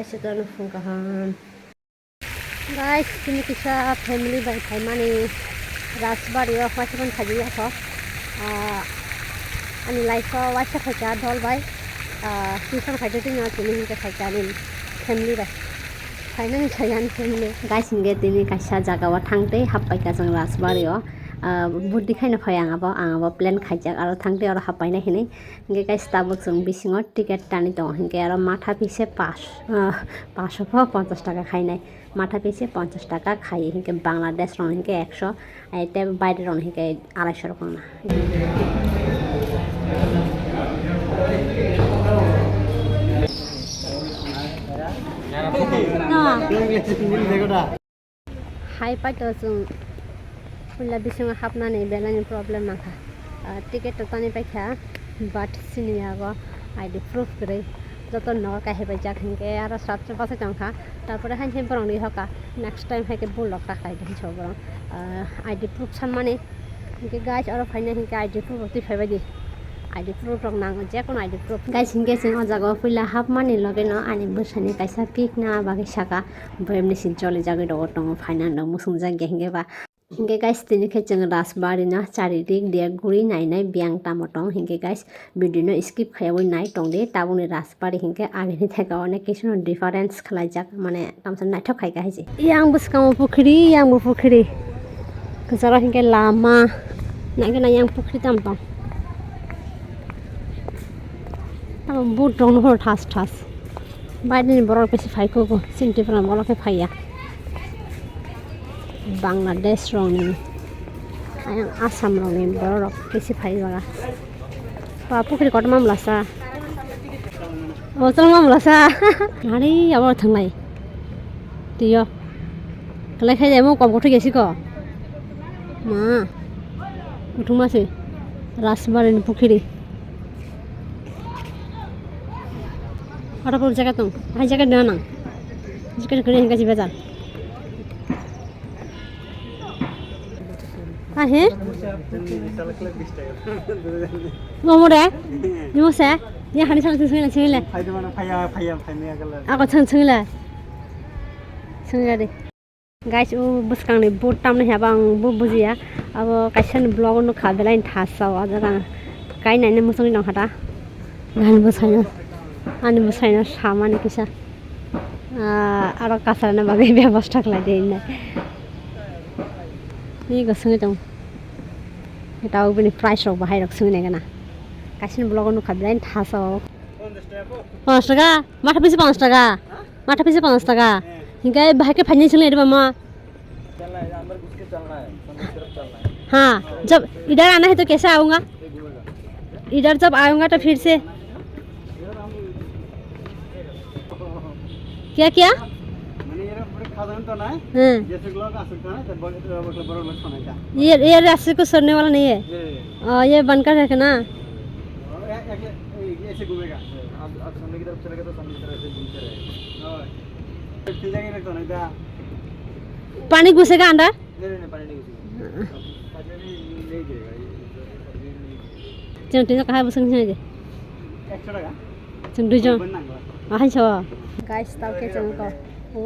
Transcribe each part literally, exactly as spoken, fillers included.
Setan phung kaham. Guys, tini kisa family bai phaimani Rajbari o, waisa phano khaijak ya kho. Ah, ani life o waisa khaika dol bai. Ah, tuition khaijak tini, tini hinkhe khaika ani family bai. Phainani khaika ani family. Guys, hinkhe tini kaisa jaga o thangtwi happaikha chwng Rajbari o. Ah, buddi khaina phai ang abo, ang abo plan khaijak aro thangtwi aro happaina hinwi. Hinkhe guys, tabuk chwng bisingo ticket tani tongo, hinkhe aro matha pise pas, ah, paso pho ponchas taka khainai, matha pise ponchas taka khai, hinkhe Bangladesh rok hinkhe ekso, ai tei baire rok hinkhe araisho rok wngna. Hai paito chwng puila bisingo hapnani belai ni problem mankha. Ah, ticket to tani paikha, but chini yago I D proof kwrwi. Joto nogo kahaibaijak hinkhe aro srapsa bachai tongkha. Tarpore haini borokni hoka next time haikhe bulok ta khlai hinwi borok. Ah, I D proof sanmani. Hinkhe guys, oro phaina hinkhe I D proof rok twi phaibaidi. I D proof rok nango, jekono I D proof. Guys, hinkhe chwng o jaga o puila hapmani logeno ani bwsani kaisa pic na bagwi saka, boyamni sin choli jagwi rogo tongo, phaina no muchungjak ya hinkhe ba. Hinkhe guys, tini khe chwng Rajbari no charidik de guri nainai biyang tamo tong, hinkhe guys, video no skip khaiwi nai tongdi, tabukni Rajbari hinkhe agini theka onek kisu no difference khlaijak, mane tamsa naithok khaika hai se. Yang bwskango pukhri, yang bo pukhri. Kwcharo hinkhe lama. Naikhe na yang pukhri tam tong. Tamo boat rok no thas thas. Baidini borok bisi phai kho bo. Chini Tripura borok khe phaiya. Bangladesh rokni, ayang Assam rokni borok rok bisi phai baga. Ba pukhri kotorma mlasa. O, chwlwngma mlasa. Nari abo thanglai. Twiyo. Kalai khai emo kom kothok ya siko. Ma. Kuthuma se. Rajbari ni pukhiri. Oro puro jaga tong. Hai jaga dana nang. Jaga kene hinga jiba ja. Ahe? Momo de? Nimo se? Ya hani sang sing sing sing le. Phai de mane phai ya, phai ya, phai ya kala. Ako sing sing le. Sing le de. Guys, o bwskangni boat tamni haba ang bo bujiya. Abo kaisa ni vlog o nukha belai thasa o jaga ang kai naina muchungwi nang kha da. Ani bwsaino, ani bwsaino samani kisa. Ah, aro kasarna bagwi bebosta khlai de hinwi. Ni go swngwi tong. Tao bini price rok bahai rok swngwi nai gana. Kaisa ni vlog o nukha belai thasa o. Ponchash taka? Matha pisi ponchash taka? Matha pisi ponchash taka. Hinkhe bahai khe phaini swngwi nai de mama. चलना है, अंदर घुस के चलना है, मंदिर की तरफ चलना है। हाँ, जब इधर आना है तो कैसे आऊँगा? इधर जब आऊँगा तो फिर से क्या, क्या? मैंने ये पूरे खजाना तो ना है। हाँ। जैसे लोग आ सकता है, तो बड़े, बड़े, बड़े लोग खाने का। ये, ये रास्ते को सड़ने वाला नहीं है। ये, ये। आ, ये बनकर रखना। और ए-, ए-, ए-, ऐसे घूमेगा। आप, आप सामने की तरफ चलेगा तो सामने की तरफ ऐसे घूमते रहेगा। हाँ। पानी घुसेगा अंदर? नहीं, नहीं, नहीं, पानी नहीं घुसेगा। हाँ। पानी नहीं, नहीं गिरेगा, ये, ये पानी नहीं गिरेगा। Chwng tini kahai bwswng sini de. Ekso taka. Chwng duijon. Bwswng nangla. Ahai so. Guys, tao khe chwng ko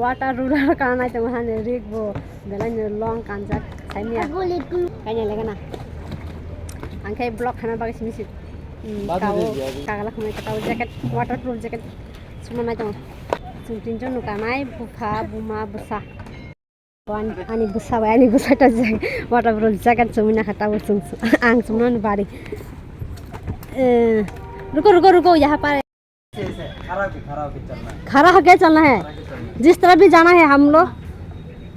water ruler kanai tongo hani rig bo belai no long kanjak saimya. Kaina lega na. Ang khe vlog khana bagwi simi si. Hmm, tao kagala khumai tao jacket, waterproof jacket. Sumana tong. Chwng tinjon no kanai, bupha, buma, bwsa. Ani, ani bwsa bai, ani bwsa ta je waterproof jacket chumui nakha, tabuk chwng, ang chumnani bari. Eh, रुको, रुको, रुको, यहाँ पर। ऐसे, ऐसे, खड़ा होके, खड़ा होके चलना है। खड़ा होके चलना है। खड़ा होके चलना है। जिस तरह भी जाना है हम लोग।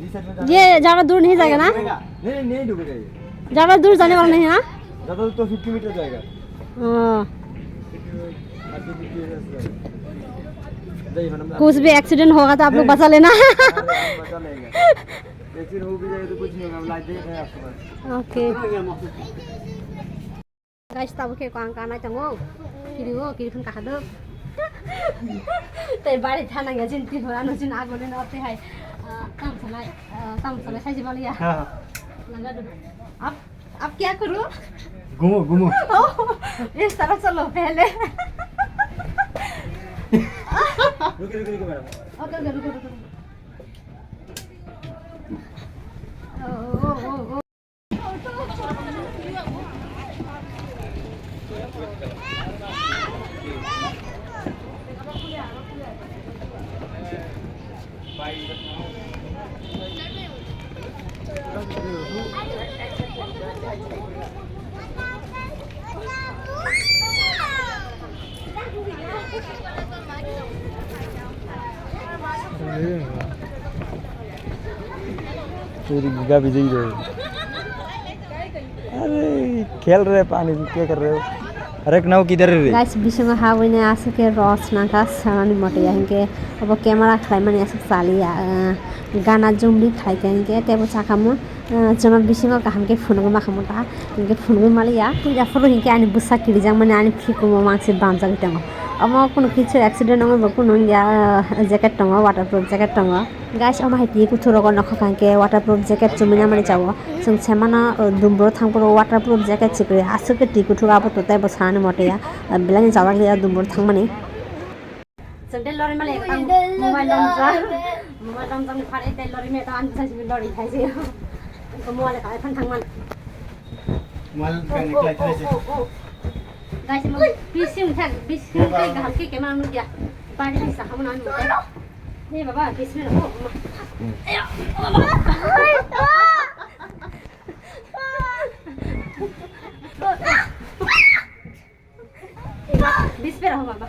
जिस तरह भी जाना है। ये ज़्यादा दूर नहीं जाएगा ना? नहीं, नहीं, नहीं डूबेगा ये। ज़्यादा दूर जाने वाला नहीं है ना? ज़्यादा दूर तो फिफ्टी मीटर जाएगा। हाँ। कुछ भी एक्सीडेंट होगा तो आप लोग बचा लेना। Accident हो भी जाए तो कुछ नहीं होगा, हम लाइफ देख रहे हैं आपको बस। Okay. Guys, tabuk khe ko ang kanai tongo. Kiri o, kiri phun kakha do. Tei bari thana ya jin ti hora no jin agole no te hai. Ah, tam salai, ah, tam salai sai jibali ya. हाँ, हाँ। Langa do. Ab अब क्या करूँ? घूमो, घूमो। ओह, इस तरह चलो पहले। रुकिए, रुकिए, रुकिए, madam. Puri giga bijai de. Are, khel re pani, kya kar rahe ho? Are, nao kidhar re? Guys, bisingo habwini aswk khe rosna kha, sanani mote ya hinkhe obo camera khlaimani aswk chaliya, ah, gana zoom ri khlaikha hinkhe teibo sakamo, ah, chwma bisingo kaham khe phunugwi makha mota, hinkhe phunugwi maliya. Puila phuru hinkhe ani bwsa kirijak mani ani phikumo mangse banjagwi tongo. Omo kunu kichu accident ongwi bo kunu wngya, ah, jacket tongo, waterproof jacket tongo. Guys, omo hai twi kuthuk rogo nokha kha hinkhe waterproof jacket chumui nangmani chao. Chwng se mano, uh, dumbro thang phuru waterproof jacket se kwrwi aswk khe twi kuthuk abo to teibo sanani mote ya, uh, belai ni chajak liya dumbro thangmani. Chwng tei lori male tang mobile lamjak, mobile lamjak ni phare tei lori me tang ani bwsai simi lori khai se. Ko mobile khai phan thangman. Mobile khai ni khai khai se. Guys, mo bising thak, bising tei gaham khe kema nukya. Bari ni sakhamu nang nukya. Ni baba, bismillah. Oh, ma. Bismillah, baba.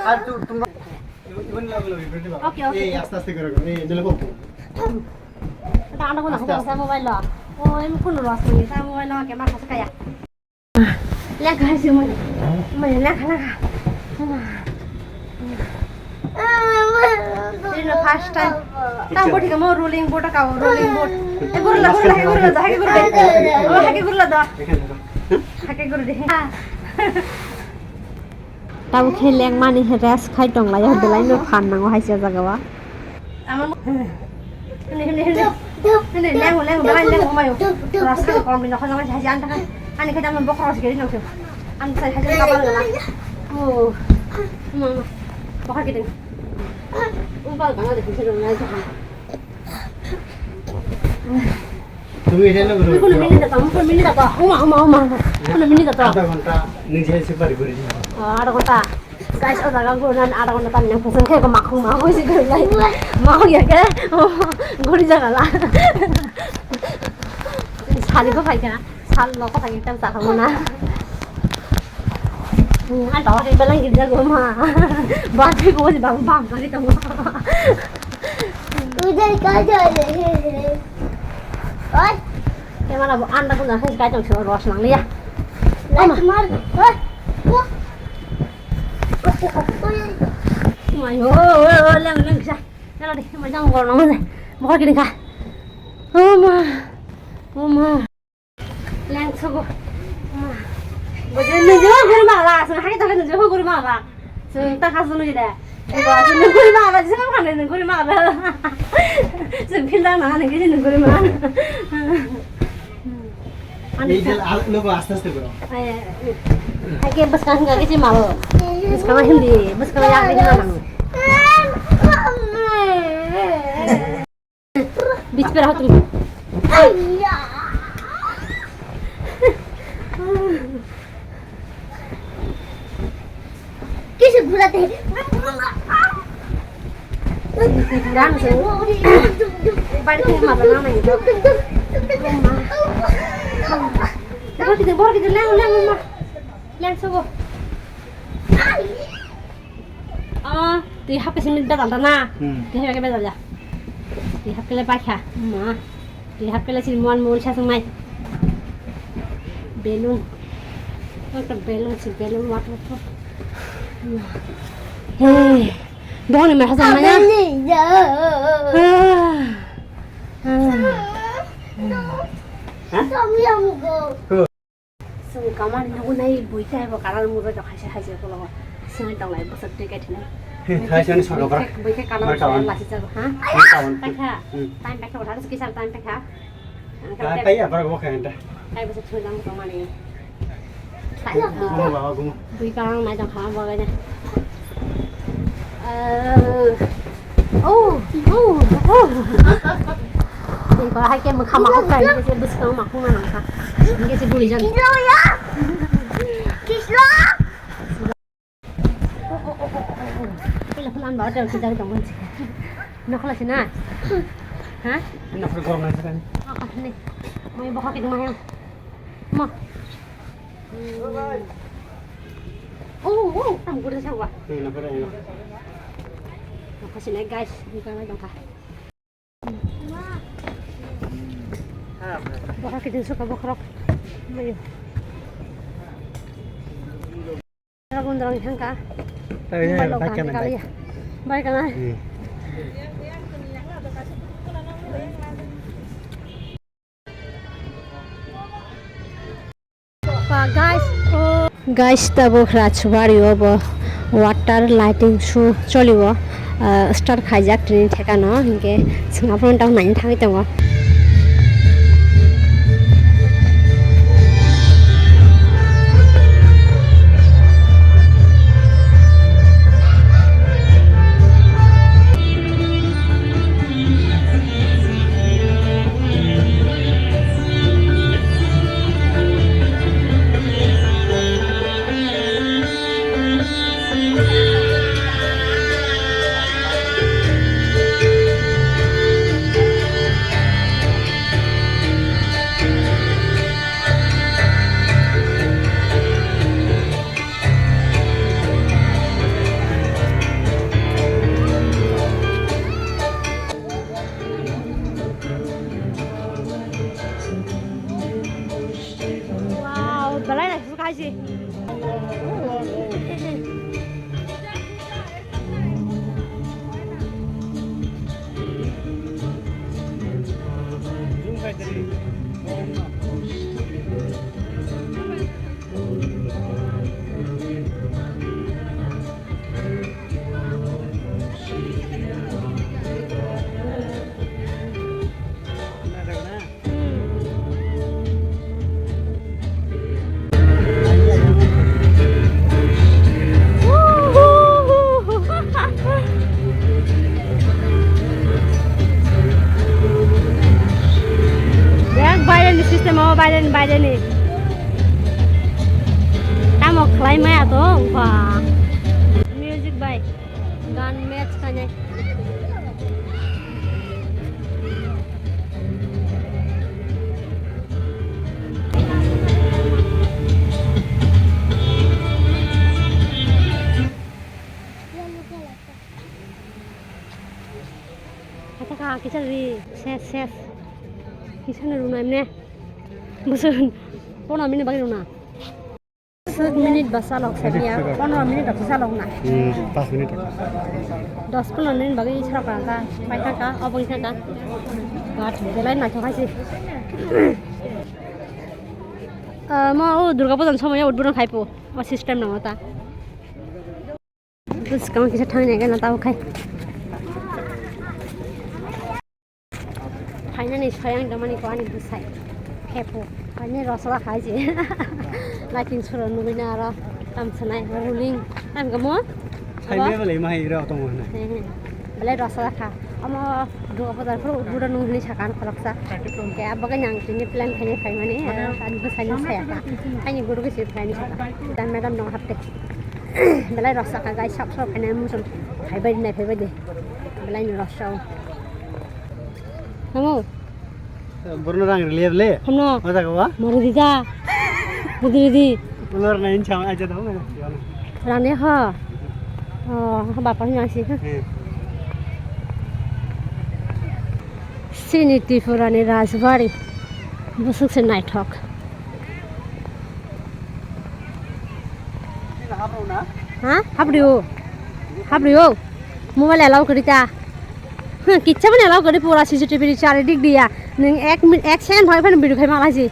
Ar tu, tum, iwan lagu lagu, berarti, baba. Oke, oke. Eh, asta, asta, karo, karo. Eh, jale ko. Tanda ko na, asta, asta. Mobile lo. Oh, em kun lo, asta, mobile lo, kema kasa kaya. Lekha hai se moi. Moi lekha lekha. Ini first time. Tang boti kamu rolling boat kau, rolling boat. Eh, guru la, guru la, guru la, hai guru la. Oh, hai guru la da. Hai guru de. Tabo khe lengmani rest khai tong lai, belai no phan nango hai se jaga o. Ama mo-, hindi, hindi, hindi. Hindi, lengo, lengo, belai lengo, mayo. Rasa ko kom bino, khoja, khoja, haji anta kan. Ani khe dam bokro sikiri nang. Anta sai haji kapal gala. Oh. Ma, ma. Bokro kiting. Umpal bana de, kiting nang, nang. Tumi ede lo, bro. Kuno minute ta, kuno minute ta. Uma, uma, uma. Kuno minute ta. Adha ghonta, niji se pari guri. Ah, adha ghonta. Guys, o jaga guri nan adha ghonta tan yang phoson khe ko makhung ma hoi se guri lai. Ma hoi ya ke. Guri jaga la. Sali ko phai kha. Sal lo ko phai kha ta kha mo na. Hmm, an dawa he belang gir jago ma. Ba phi ko bang bang kari ta mo. Udah kau jual. Oi. Kemana bu anda pun dah kai tong sio ros nang liya. Ama. Mar. Oi. Wah. Mai ho, leng leng sa. Nala di, mai jang gol nang sa. Buka kiri ka. Oma. Oma. Leng sogo. Bujui nujui guri mala, sung hai tole nujui guri mala. Sung ta khasunu jide. Sung guri mala, sung khane guri mala. Sung phil dang nang nang guri mala. Ei je al logo aste aste guro. Hai ke bas kan ga ke malo. Bas kan hindi, bas kan ya hindi nang. Bispera hotum. Kisa gula te. Bari te mata na nai. Bor kita, bor kita, leng, leng, leng. Leng sobo. Ah, twi hap khe simi bejal da na? Hmm. Twi hap khe bejal ya. Twi hap khe le paikha. Ma. Twi hap khe le sini muan muan sa sung nai. Balloon. Kok balloon si balloon waterfall. Hey. Dong ni ma ha sa ma ya. Ah. Ah. Hah? Chwng kamani nugwi nai bui tei bo kalar mujai tong khaisa haise ukulok. Swnwi tong lai bwswk twi kaithwna. He, khai sani sorga bwrwi bwrwi khe kalar mujai lasi jago, ha? Bwrwi kawan. Paikha. Hmm. Time paikha, uthar kisa time paikha. Time paiya, bwrwi bo kha enta. Kai bwswk swnwi tong tongmani. Gumo baba, gumo. Bui kalar nai tong kha bo gaina. Oh, oh, oh. Tongkha hai khe mwkha makhuk kha, hingke se bwskango makhuk ma nangkha. Hingke se buli jan. Kislo ya. Kislo. Kela kela an ba hotel se jai tong. Nokla se na. Ha? Nokla gorok nai se kan. Ni. Mai bokha kidung ma yang. Ma. Oh, oh, tam gure sa wa. Ni nokla ni. Nokla se na guys, ni ka mai tongkha. Bokha kidung suka bokhorok. Mayo. Rok undrong thangka. Tei, Mobile rok bike tangka kana, kaliya. Bike kana. Hmm. Pa, guys, oh. Guys, tabuk Rajbari o bo water lighting show choli o, ah, start khaijak tini thekano, hinkhe chwng aphuru tamo naina thangwi tongo. Wow, belai naisik kha se. Yang Biden ni system o, Biden, Biden ni. Tamo khlai maya to, ba. Music bai. Gan match khainai. Kisa kisa ri, ses, ses. Kisa no runa mne. Busun. Pono mine bagi runa. Suk minute ba salok sa niya, pondro minute rok salok na. Hmm, pas minute rok. Dos pondro minute bagwi salok ka, ka, pai ka, ka, obo wngkha ka. But belai naithok hai se. Ah, mo o Durga Puja ni somoy o udbodon khai po, o system nang ta. Bwskang kisa thangni nai gana tabo khai. Phainani soyang tongmani ko ani bwsai. Khepo. Ani rosla khai se. Lighting soro nugui na aro tam sanai ruling. Tam gamo? Khai abo? Me belai mahai ro tongo hwnwi. He, he. Belai rosla kha. Amo duga bazar phuru buda nung hwnwi saka ang khoroksa. Hwnkhe abo khe nang tini plan khainai phaimani, ani bwsaini saya kha. Ani guru khe se phaini saka. Dan madam dong hapte. Belai rosla kha guys, sok sok khainai muchung phaibai nai phaibai de. Belai ni rosla o. Namo? Borno rang rili ble? Hamno. Mata kawa? Mari dida. Ridi ridi. Ulor na inchang aja dong. Rane ha. Oh, bapa ni asi. Hmm. Sini Tripura ni Rajbari. Busuk se naithok. Ha? Hapri o. Hapri o. Mobile allow kori ta. Hmm, kichcha mani allow kori pura C C T V ri chari dik diya. Nung ek min, ek second thoi phano video khai mala si.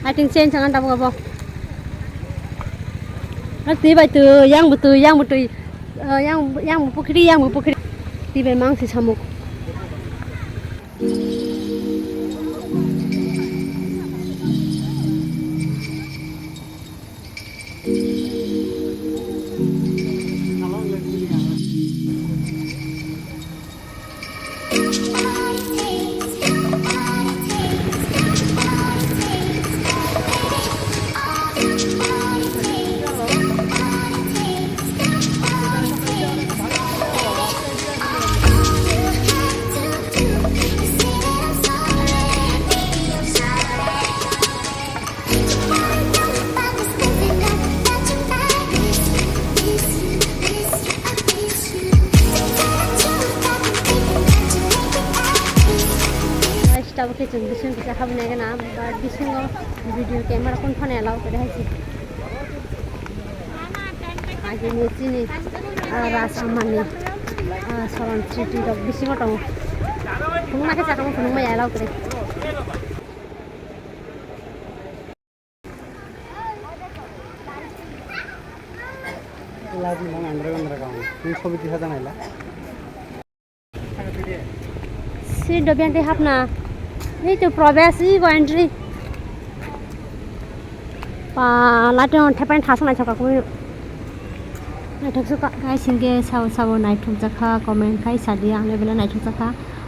I think change angan tabo abo. Twi bai twi, yang bo twi, yang bo twi. Ah, yang, yang bo pukhri, yang bo pukhri. Twi bai mang si samuk. Guys, tabuk khe chwng bising kisa habna gana, but bisingo video camera kun phone allow kore hai se. Agini chini, ah, Ras Amani, ah, Soron City rok bisingo tongo. Phunukma khe chakamo phunukma allow kore. Live nang andra andra kamu. Ini sobi tisa janai la. Si dobian te hapna. Ini tu Probesh, i go entry. Pa, light on thepain thasung nai thoka kumi. Naithok suka, guys, hinkhe sabo sabo naithok jakha, comment khai sadi, ang le belai naithok jakha.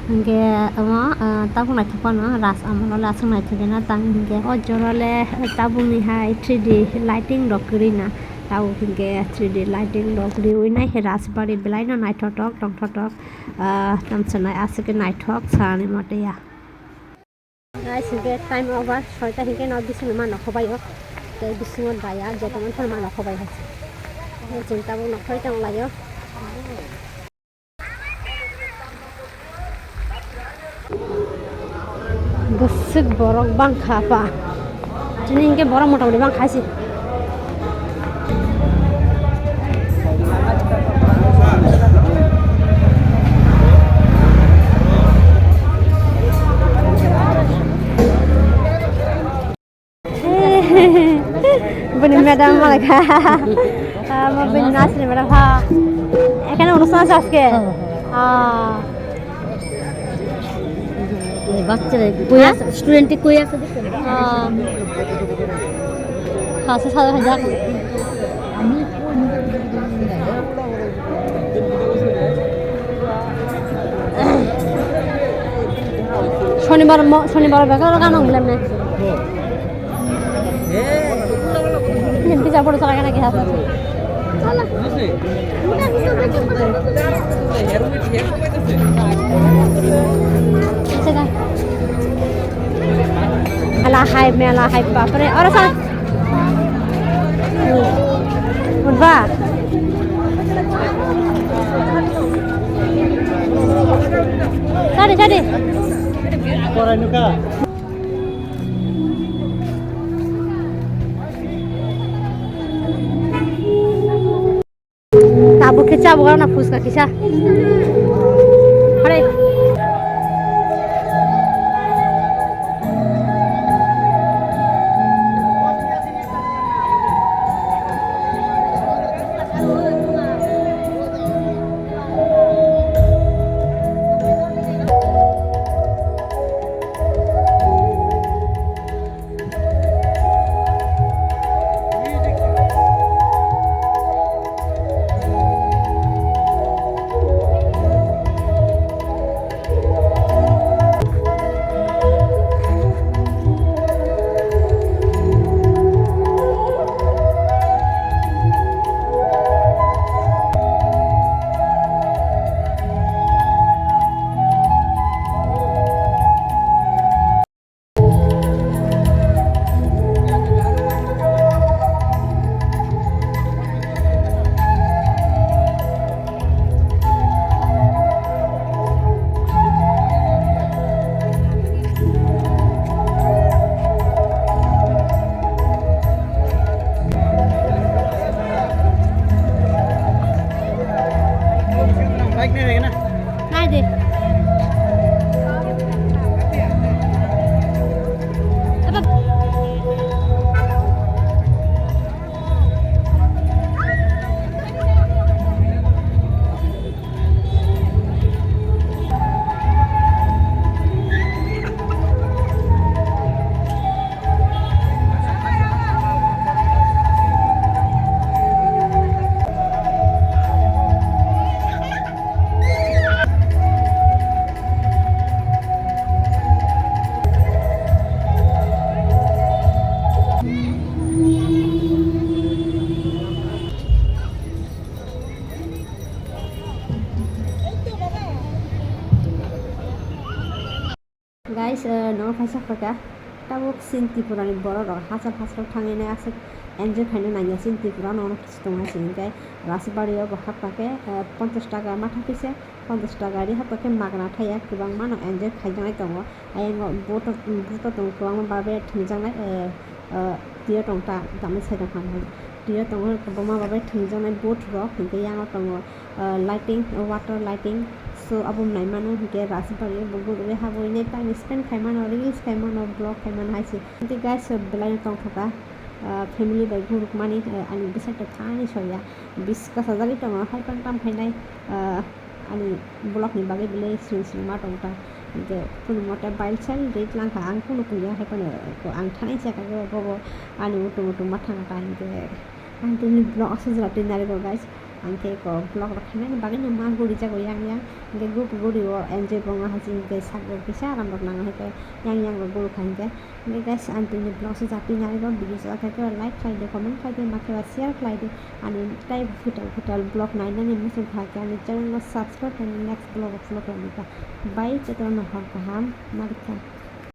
Hinkhe omo, ah, tabuk naithok phano Ras Amalo le aswk naithok khe na tang hinkhe o jora le tabuk ni hai three D lighting rok kwrwi na. Tabuk hinkhe three D lighting rok riwi nai khe Rajbari belai no naithotok tongthotok, ah, tamo sanai aswk khe naithok sani mote ya. Guys, hinkhe time over, soita hinkhe no bisingni ma nokho bai o. Tei bisingo daya, joto manthono ma nokho bai hai. Tei chwng tabuk nokho tong lai o. Bwswk borok bangkha pa. Chini hinkhe borok mota moti bangkha se. Bini madam malai kha. Ah, mo bini nasri madam ha. এখানে অনুষ্ঠান আছে আজকে? হ্যাঁ, হ্যাঁ। Ah. এই বাচ্চারা কই আছে? স্টুডেন্ট কই আছে দেখছেন? Ah. হ্যাঁ, সে সাড়ে হাজার। Shonibar mo, shonibar bega gana nang bilam ne. Ini bisa bodo salah kana kaya. Salah. Ala hai, mela hai, bapre. Ora sa. Unba. Sadi, sadi. Korai nuka. Tabuk khe chabuk rana phuska kisa. Hare. Taka tabuk sin Tripura ni borok rok hachal hachal thangwi nai aswk enjoy khaina nangya sin Tripura no ono kisu tong hai se hinkhe Rajbari o bo hapkha khe, eh, ponchash taka matha kisa ponchash taka ri hapkha khe magna thaya kwbangma no enjoy khaijaknai tongo. Ayang o boat o, boat o tongo kwbangma babe thwngjaknai, eh, eh, twi o tong ta tamni side o hwnkhai twi o tongo kwbangma babe thwngjaknai boat rok hinkhe yang o tongo. Ah, lighting, water lighting. So, abo naimano hinkhe Rajbari o bo gurugwi habwi nai time spend khaimano, reels khaimano, vlog khaimano hai se. Hinkhe guys, so belai no tongthokha, ah, family bai gurukmani, ah, ani bwsai to thani soya. Bis kasajagwi tongo, hai phano tam khainai, ah, ani vlog ni bagwi belai sring sring ma tongkha. Hinkhe kunu mote bailsal rit langkha, ang kunu kunu ya hai phano ang thanai chakha khe bobo ani utung utung ma thangkha hinkhe. Ang tini vlog aswk jora twi narikgo guys. Ang khe eko vlog rok khainani bagwi no ma guri jago yang yang. Hinkhe gub guri o enjoy bo wngha hai se hinkhe sak rok kisa aram rok nango hinkhe yang yang rok guru kha hinkhe. Hinkhe guys, ang tini vlog se jatwi narikgo, video se khe like khlai di, comment khlai di, ma khe ba share khlai di. Ani tei kwtal kwtal vlog nainani muchung kha khe ani channel no subscribe khlai di, next vlog upload khlai di. Bye, jotono hor kaham narikha.